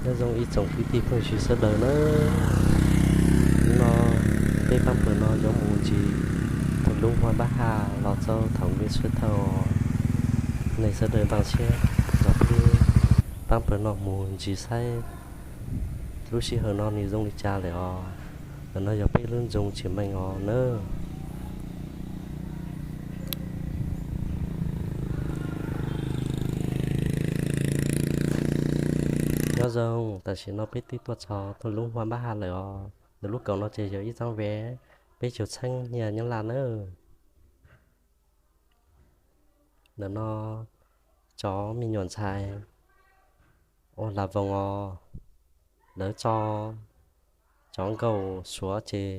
Nyob zoo ib tsoom kwv tij phooj ywg sawv daws nawb. Hnub no peb pab pawg no yuav mus ncig thaj lub Huab Npab Haj los txog thaum nkees sawv thawj os. Nej sawv daws npaj siab, pab pawg no mus ncig saib lub sij hawm no nws zoo li cas lawm os. Ntawm no yog peb lub nroog Tsim Meej os nawb. Nyob zoo, tam sim no peb twb tuaj txog thaj lub Huab Npab Haj lawm os. Ntawm lub kaum no ces yog ib txheeb vaj peb caug txheeb nyiaj Nyab Laj nawb. Ntawm no cov me nyuam ntxhais ua las voos os, lawv tso cov nkauj Suav ces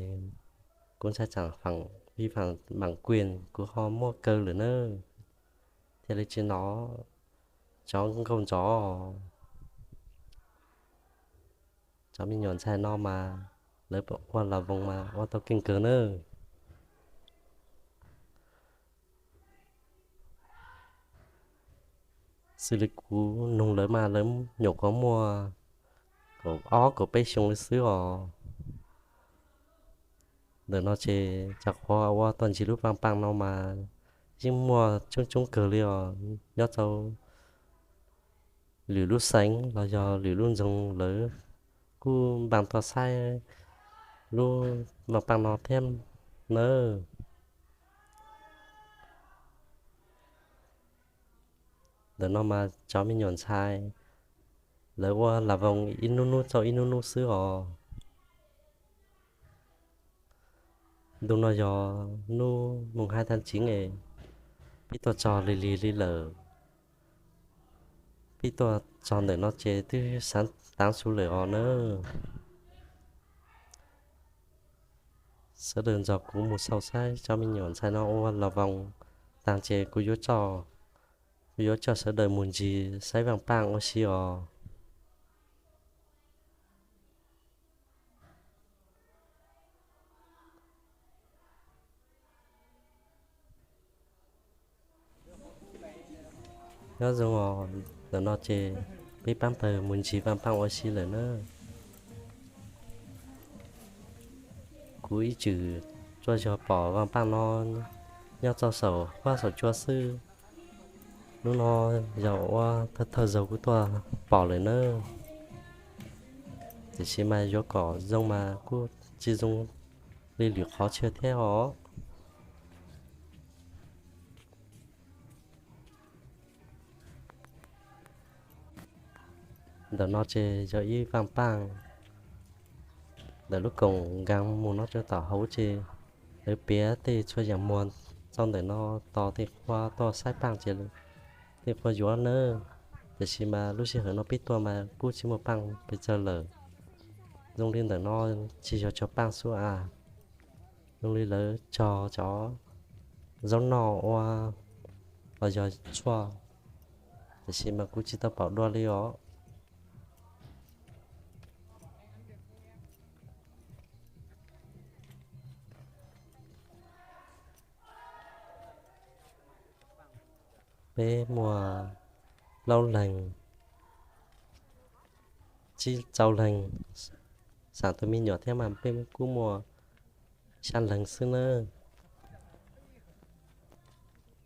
kuv ntshai tsam vi phạm bản quyền kuv ho muab kaw lawm nawb, thiaj li tsis hnov cov nkauj ntxov. Cov me nyuam ntxhais no mas lawv ua las voos mas ua tau keej kawg nawb. Xws li kuv noog lawv mas lawv nyuam qhuav muaj kaum ob kaum peb xyoo li xwb os. Ntawm no ces cov qhuav ua tau ncig lub vaj paaj no mas yeej muaj coob coob kawg li os, nyob rau lwm lub xeev los yog lwm lub nroog lawv kuj npaj tuaj saib lub vaj paaj no thiab nawb. Ntawm no mas cov me nyuam ntxhais lawv ua las voos ib nub nub txog ib nub nub xwb os. Ntu no yog nub moos hab thaj tsiv es pib tuaj txog lig lig li lawm. Pib tuaj txog ntawm no ces twb saav taav su lawm os nawb. Sawv daws nrog kuv mus xauj saib cov me nyuam ntxhais no ua las voos taag ces kuv yuav coj, kuv yuav coj sawv daws mus ncig saib vaaj paaj ua si os. Nyob zoo os, ntawm no ces peb paab pawg mus ncig vaaj paaj ua si lawm nawb. Kuv ib txwm tsuas yog pom vaaj paaj no nyob rau saum huab saum cua xwb. Hnub no yog ua thawj thawj zaug kuv tuaj pom lawm nawb. Tiam sis mas yuav kom zoo mas kuj tsis zoo li lwm qhov chaw thiab os. Ntawm no ces yog ib vaaj paaj. Ntawm lub koom nkaas mus no rau tom hauv ces lawv piav tej txhua yaam muag rau ntawm no tos tej qhua tuaj saib paaj ces tej qhua yuav nawb. Tiam sis mas lub sij hawm no peb tuaj mas kuj tsis muaj paaj pes tsawg lawm. Zoo li ntawm no tsis yog tsuag paaj xwb as, zoo li lawv tso cov zaub noj ua los yog tshuaj, tiam sis mas kuv tsis tau pom dua li os. Peb muaj plaub leeg, tsib rau leeg, xam tus me nyuam thiab mas peb kuj muaj xya leeg xwb nawb.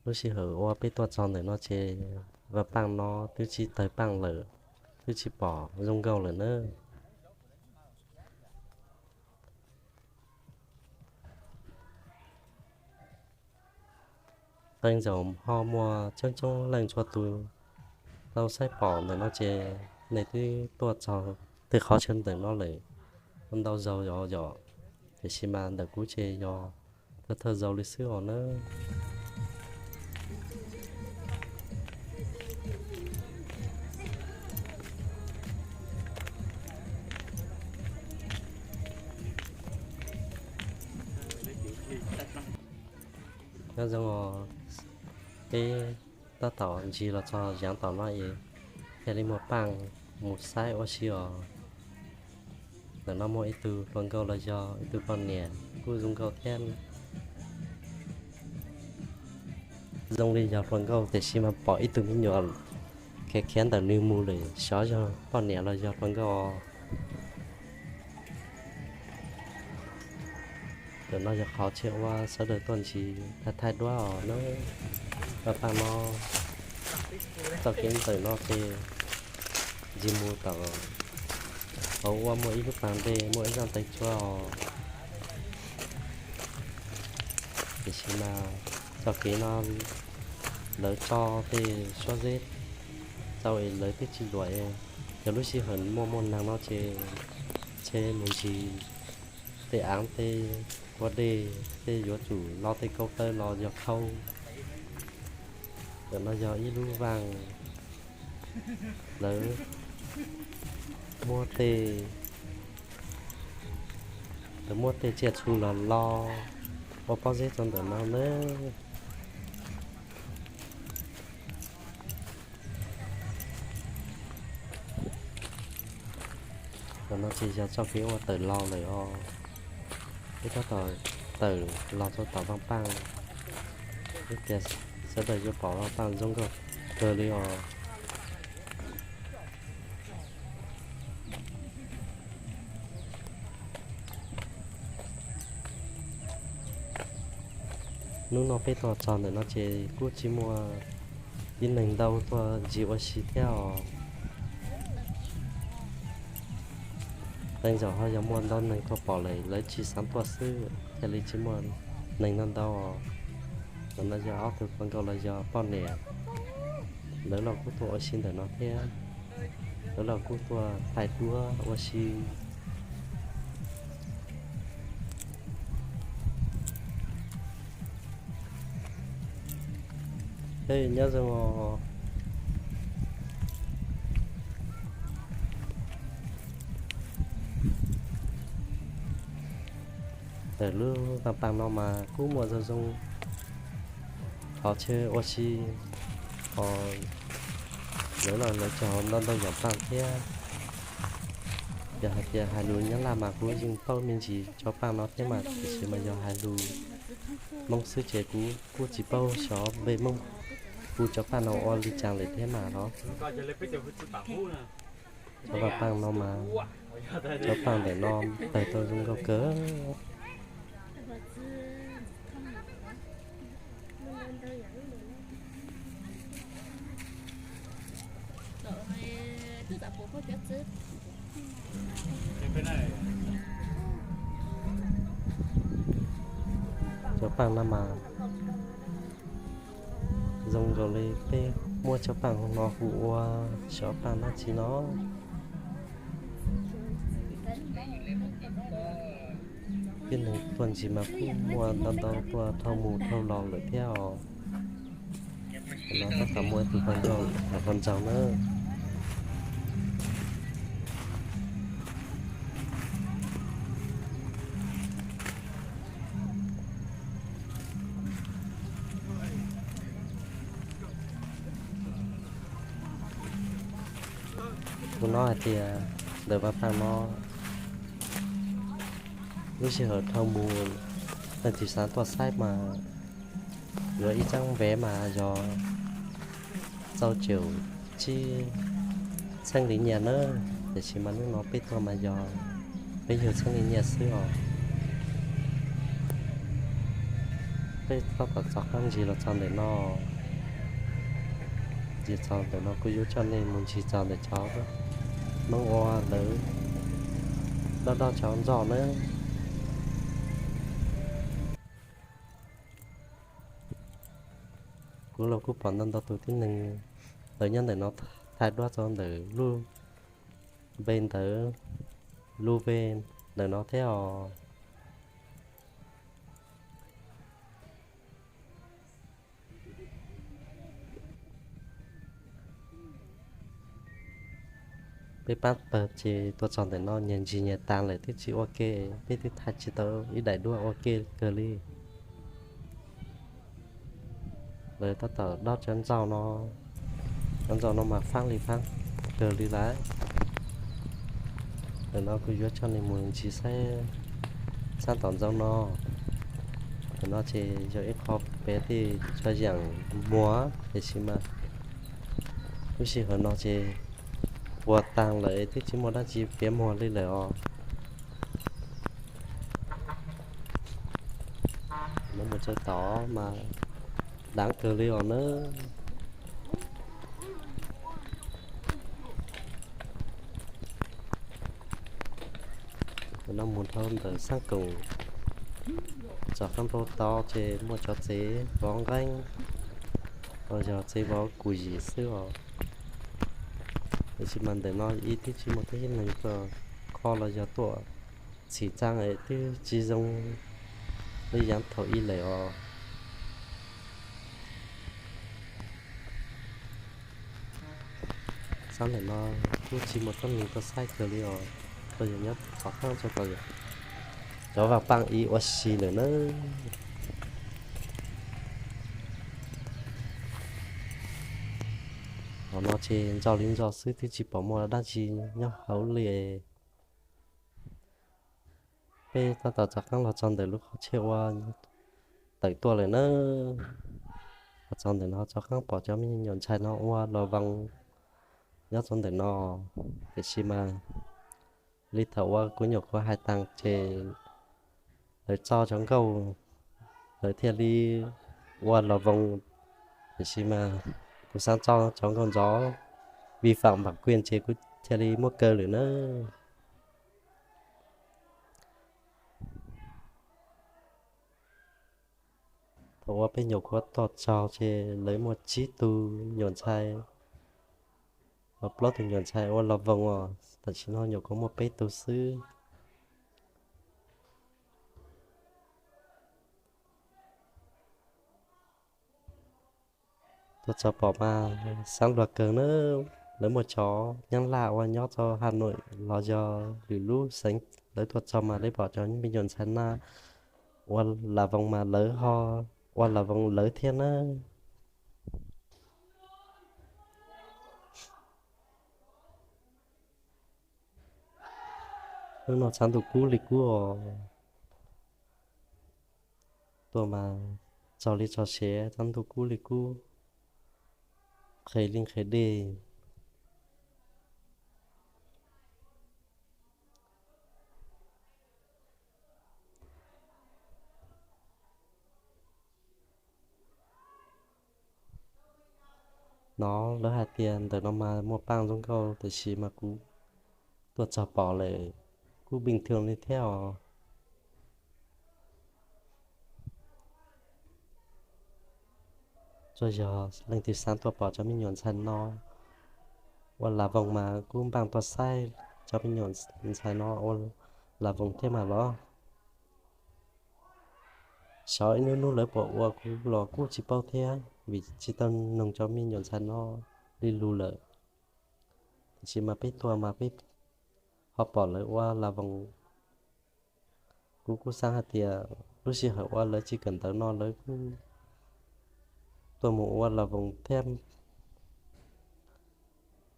Lub sij hawm uas peb tuaj txog ntawm no ces vaaj paaj no twb tsis tawg paaj lawm, twb tsis pom zoo nkauj lawm nawb. Qee zaum ho muaj coob coob leej txhua tus tau saib pom ntawm no ces nej twb tuaj txog tej qhov chaw ntawm no lawm ntau zaus yom, tiam sis mas ntawm kuv ces yog thawj thawj zaus li xwb os nawb. Nyob zoo os, peb tab tom ncig los txog yaav tom no es thiaj li muaj paaj mus saib ua si os. Ntawm no muaj ib tug hluas nkauj los yog ib tug poj niam kuj zoo nkauj thiab. Zoo li yog hluas nkauj tiam sis mas pom ib tug me nyuam khiav khiav ntawm nws mus lawm, xyov yog poj niam los yog hluas nkauj. Ntawm no yog qhov chaw uas sawv daws tuaj ntsis thaij thaij duab os na. Paj paj no, txoj kev ntawm no ces ntsis mus tom hauv uas muaj ib lub pas ntej muaj ib zaj tais tsua os. Tiam sis mas txoj kev no lawv tso tej suab zeb rau es lawv twb tsis luam es, yog lub sij hawm muaj muaj neeg no ces tsheb mus ntsis tej av tej ua dej tej yuav tsum lo tej kaub tawb los yog khau. Ntawm no yog ib lub vaj, lawv muab tej, lawv muab tej tsiaj txhu los lo ua pob zeb rau ntawm no na. Ntawm no ces yog txoj kev uas tawm los lawm os. Peb tab tom tawm los rau tom Vaj Paj, ib pliag sawv daws yuav pom Vaj Paj zoo nkauj kawg li os. Hnub no peb tuaj txog ntawm no ces kuj tsis muaj tib neeg ntau tuaj ntsis ua si thiab os. Tej zaum ho yog muaj ntau neeg tuaj pom lawm lawv tsis xav tuaj xwb thiaj li tsis muaj neeg ntau ntau os. Ntawm no yog ob tug hluas nkauj los yog poj niam, lawv los kuj tuaj ua si ntawm no thiab. Lawv los kuj tuaj thaij duab ua si. Nyob zoo os. Ntawm lub Vaj Paj no mas kuj muaj zoo zoo qhov chaw ua si, ho lawv los lawv cog ntau ntau yam paj thiab. Yog hais tias hais lus Nyab Laj mas kuv yeej paub me ntsis cov paj no thiab mas, tiam sis mas yog hais lus Hmoob xwb ces kuv kuj tsis paub xyov npe Hmoob hu cov paj no ua li cas lawm thiab mas los. Cov paj no mas, cov paj ntawm no tawg tau zoo nkauj kawg. Cov paj no mas zoo nkaus li peb muab cov paj no hu ua xyov paj dab tsi no. Tib neeg tuaj ntsis mas kuj muaj ntau ntau tuaj dhau mus dhau los lawm thiab os. No tab tom muaj ib tug hluas nkauj, hluas nkauj ntxaug na. Kuv hnov hais tias ntawm Vaj Paj no lub sij hawm dhau mus, leej twg xav tuaj saib mas yuav ib txheeb npev mas yog rau caum tsib txheeb li nyiaj na. Tiam sis mas hnub no peb tuaj mas yog peb yug txheeb li nyiaj xwb os. Peb tab tom txog qab ntsis los txog ntawm no. Ntsis txog ntawm no kuv yuav coj nej mus ntsis txog ntawm cov Hmoob ua lawv dob dob cov ntxo na. Kuv los kuj pom ntau ntau tus tib neeg lawv nyob ntawm no thaij duab rau ntawm lub npe ntawd, lub npe ntawm no thiab os. Peb pab pawg ces tuaj txog ntawm no nyias ntsis nyias tas lawm twb tsis ua ke, peb twb thaij tsis tau ib daim duab ua ke kawg li. Lawv tab tom dob cov ntxo no, cov ntxo no mas faab li faab kawg li lawm. Ntawm no kuv yuav coj nej mus ntsis saib sab tom ntxo no. Ntawm no ces yog ib qho pem tej tso yeem muag, tiam sis mas Lub sij hawm no ces puas taag lawm twb tsis muaj dab tsi piav muag li lawm os. Nov mus tsaws tod mas daav kawg li os na. Nov mus dhau ntawm xaab koom, tsom qaab nrau tod ces muaj cov tsev vov nqeeb los yog tsev vov kuv yim xwb os. Tiam sis mas ntawm no ib twb tsis muaj tib neeg tuaj kho los yog tuaj txhim txaa es twb tsis zoo li yaav thaum ub lawm os. Xaab ntawm no kuj tsis muaj tib neeg tuaj saib kawg li os, tuaj yog nyob tom qaab tso tau cov vaaj paaj ib ua si lawm na. Hov no ces ntso li ntso xwb twb tsis pom muaj dab tsi nyob hauv li. Peb tab tom rov qaab los txog ntawm lub qhov chaw ua tawm tuaj lawm na. Los txog ntawm no rov qaab pom cov me nyuam ntxhais no ua los voos nyob rau ntawm no. Tiam sis mas li thaum uas kuv nyuam qhuav hais taag ces lawv tso cov nkauj, lawv thiaj li ua los voos. Tiam sis mas kuv xaav tso cov nkauj ntxov vi phạm bản quyền ces kuv thiaj li muab kaw lawm na. Thaum uas peb nyuam qhuav tuaj txog ces lawv muaj tsib tug nyuam ntxhais, los plaub tug nyuam ntxhais ua los voos os, tam sim no nyuam qhuav muaj peb tug xwb. Tuaj txog pom mas xaav luag kawg na. Lawv muaj cov Nyab Laj uas nyob rau Hà Nội los yog lwm lub xeev, lawv tuaj txog mas lawv pom cov me nyuam ntxhais no ua las voos mas lawv ho ua las voos lawv thiab na. Hnub no tshav ntuj kub li kub os. Tuaj mas txog li txog siav, tshav ntuj kub li kub, nqhis li nqhis dej. No lawv hais tias ntawm no mas muaj paaj zoo nkauj, tiam sis mas kuv tuaj txog pom lawm, kuj bình thường li thiab os. Tsuas yog leej twg xaav tuaj pom cov me nyuam ntxhais no ua las voos mas kuj npaaj tuaj saib cov me nyuam ntxhais no ua las voos thiab mas los. Xyov ib hnub hnub lawv puas ua kuv los kuj tsis paub thiab, vim tsis tau noog cov me nyuam ntxhais no li lus lawm. Tiam sis mas peb tuaj mas peb ho pom lawv ua las voos. Kuv kuj xaav hais tias lub sij hawm uas lawv tsis kawm ntawv no lawv kuj tuaj mus ua las voos thiab,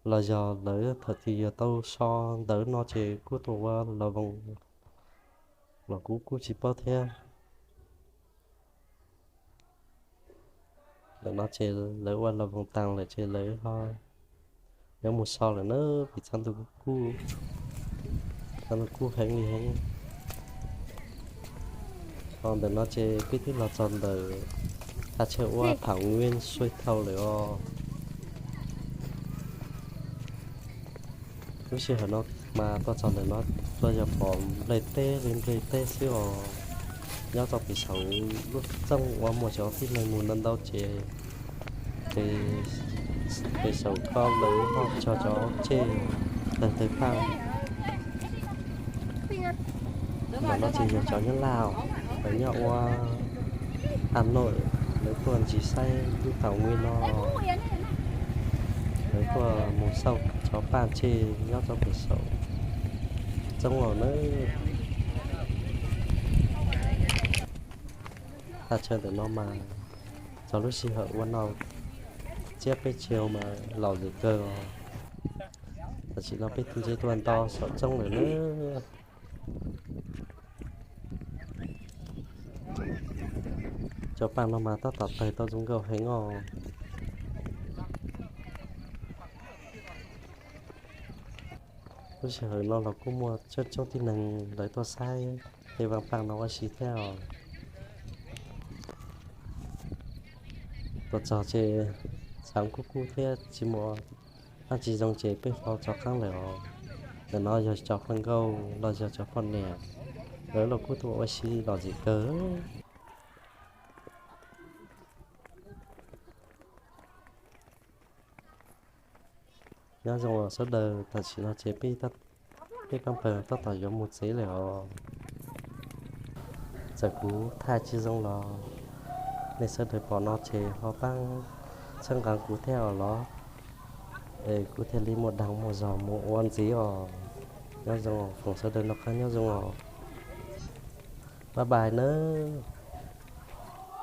los yog lawv thaum twg yog tau so ntawv no ces kuj tuaj ua las voos los kuv kuj tsis paub thiab. Ntawm no ces lawv ua las voos taag lawm ces lawv ho yuav mus so lawm na, vim tshav ntuj kub, tshav ntuj kub heev li heev. Ho ntawm no ces peb twb los txog ntawm thaj chaw ua Thảo Nguyên Xuôi Thâu lawm os. Lub sij hawm no mas tuaj txog ntawm no tuaj yog pom nplej teb li nplej teb xwb os. Nyob rau pem saum lub txooj uas muaj cov tib neeg mus ntau ntau ces pem saum ko lawv ho cog cov tseg tawg tawg paj. Ntawm no ces yog cov Nyab Laj, lawv nyob ua Hà Nội, lawv tuaj ntsis saib lub Thảo Nguyên no, lawv tuaj mus xauj cov paj tseg nyob rau pem saum txooj los na. Thaj chaw ntawm no mas txog lub sij hawm ua noj tsiab peb caug mas laus zim kawg os. Tam sim no peb nce tuaj nto saum txooj lawm na. Cov paj no mas tab tom tawg tau zoo nkauj heev os. Lub sij hawm no los kuj muaj coob coob tib neeg lawv tuaj saib tej vaaj paaj no ua si thiab os. Tuaj txog ces xaav kub kub thiab tsis muaj dlaab tsi zoo ces peb ho rov qaab lawm os. Ntawm no yog cov hluas nkauj los yog cov poj niam, lawv los kuj tuaj ua si lom zem kawg. Nyob zoo sawv daws, tam sim no ces peb pab pawg tab tom yuav mus tsev lawm os. Txawm kuv thaij tsis zoo los nej sawv daws pom no ces ho paab txhawb nqaa kuv thiab os los, es kuv thiaj li muaj daag muaj zog mus ua ntxiv os. Nyob zoo, foom sawv daws noj qab nyob zoo os. Bye bye nawb.